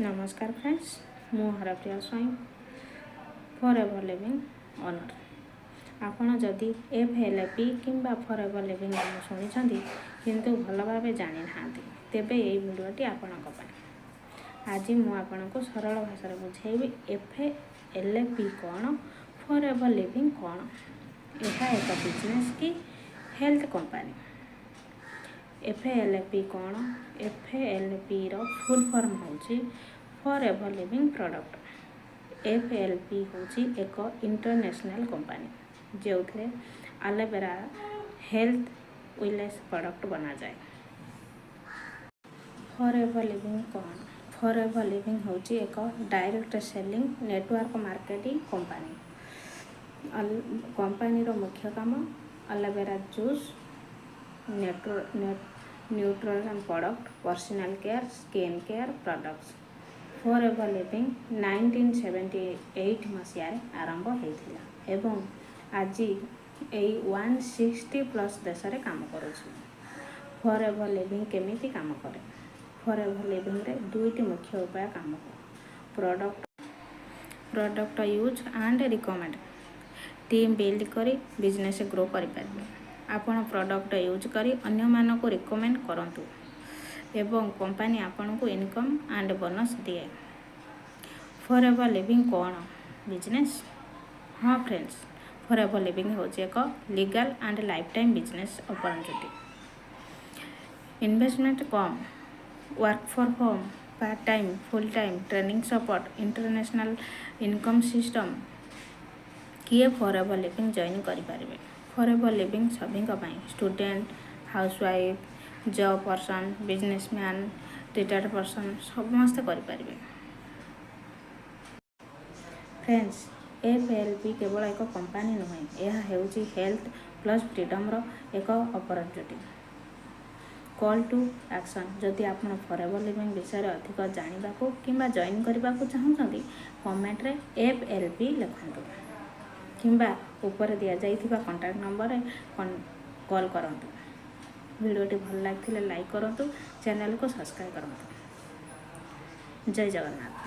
ନମସ୍କାର ଫ୍ରେଣ୍ଡସ୍, ମୁଁ Harapriya Swain, forever living owner. ଆପଣ ଯଦି ଏଫ୍ ଏଲ୍ ପି କିମ୍ବା ଫର୍ ଏଭର୍ ଲିଭିଂ ନାମ ଶୁଣିଛନ୍ତି କିନ୍ତୁ ଭଲ ଭାବେ ଜାଣିନାହାନ୍ତି, ତେବେ ଏଇ ଭିଡ଼ିଓଟି ଆପଣଙ୍କ ପାଇଁ। ଆଜି ମୁଁ ଆପଣଙ୍କୁ ସରଳ ଭାଷାରେ ବୁଝାଇବି ଏଫ୍ ଏଲ୍ ପି କ'ଣ, ଫର୍ ଏଭର୍ ଲିଭିଂ କ'ଣ, ଏହା ଏକ ବିଜନେସ୍ କି health company. F L P କ'ଣ? ଏଫ୍ ଏଲ୍ ପିର ଫୁଲ୍ ଫର୍ମ ହେଉଛି forever living product. F L P ହେଉଛି ଏକ ଇଣ୍ଟରନ୍ୟାସନାଲ୍ କମ୍ପାନୀ, ଯେଉଁଥିରେ ଆଲୋଭେରା ହେଲ୍ଥ ୱେଲନେସ୍ ପ୍ରଡ଼କ୍ଟ ବନାଯାଏ। ଫର୍ ଏଭର୍ ଲିଭିଂ କ'ଣ? ଫର୍ ଏଭର୍ ଲିଭିଂ ହେଉଛି ଏକ direct selling network marketing company. କମ୍ପାନୀର ମୁଖ୍ୟ କାମ aloe vera juice, nutrition product, personal care, skin care products. For ever living 1978 ମସିହାରେ ଆରମ୍ଭ ହୋଇଥିଲା ଏବଂ ଆଜି ଏଇ 160+ ଦେଶରେ କାମ କରୁଛି। ଫର୍ ଏଭର୍ ଲିଭିଂ କେମିତି କାମ କରେ? ଫର୍ ଏଭର୍ ଲିଭିଂରେ ଦୁଇଟି ମୁଖ୍ୟ ଉପାୟ କାମ କରେ: product use and recommend। Team build କରି ବିଜନେସ୍ ଗ୍ରୋ କରିପାରିବେ। ଆପଣ ପ୍ରଡ଼କ୍ଟ ୟୁଜ୍ କରି ଅନ୍ୟମାନଙ୍କୁ ରିକମେଣ୍ଡ କରନ୍ତୁ ଏବଂ କମ୍ପାନୀ ଆପଣଙ୍କୁ ଇନକମ୍ ଆଣ୍ଡ ବୋନସ୍ ଦିଏ। ଫର୍ ଏଭର୍ ଲିଭିଂ କ'ଣ ବିଜନେସ୍? ହଁ ଫ୍ରେଣ୍ଡସ୍, ଫର୍ ଏଭର୍ ଲିଭିଂ ହେଉଛି ଏକ legal and life time business opportunity। Investment com, work for home, part time, full time, training support, international income system। କିଏ for ever living join କରିପାରିବେ? For ever living ସଭିଙ୍କ ପାଇଁ। Student, housewife, job person, businessman, retired person ସମସ୍ତେ କରିପାରିବେ। Friends, F L P କେବଳ ଏକ company ନୁହେଁ, ଏହା ହେଉଛି ହେଲ୍ଥ ପ୍ଲସ୍ ଫ୍ରିଡ଼ମ୍ର ଏକ ଅପରଚ୍ୟୁନିଟି। କଲ୍ ଟୁ ଆକ୍ସନ୍: ଯଦି ଆପଣ ଫର୍ ଏଭର୍ ଲିଭିଂ ବିଷୟରେ ଅଧିକ ଜାଣିବାକୁ କିମ୍ବା ଜଏନ୍ କରିବାକୁ ଚାହୁଁଛନ୍ତି, କମେଣ୍ଟରେ ଏଫ୍ ଏଲ୍ ପି ଲେଖନ୍ତୁ କିମ୍ବା ଉପରେ ଦିଆଯାଇଥିବା କଣ୍ଟାକ୍ଟ ନମ୍ବରରେ କଲ୍ କରନ୍ତୁ। ଭିଡ଼ିଓଟି ଭଲ ଲାଗିଥିଲେ ଲାଇକ୍ କରନ୍ତୁ, ଚ୍ୟାନେଲକୁ ସବସ୍କ୍ରାଇବ୍ କରନ୍ତୁ। ଜୟ ଜଗନ୍ନାଥ।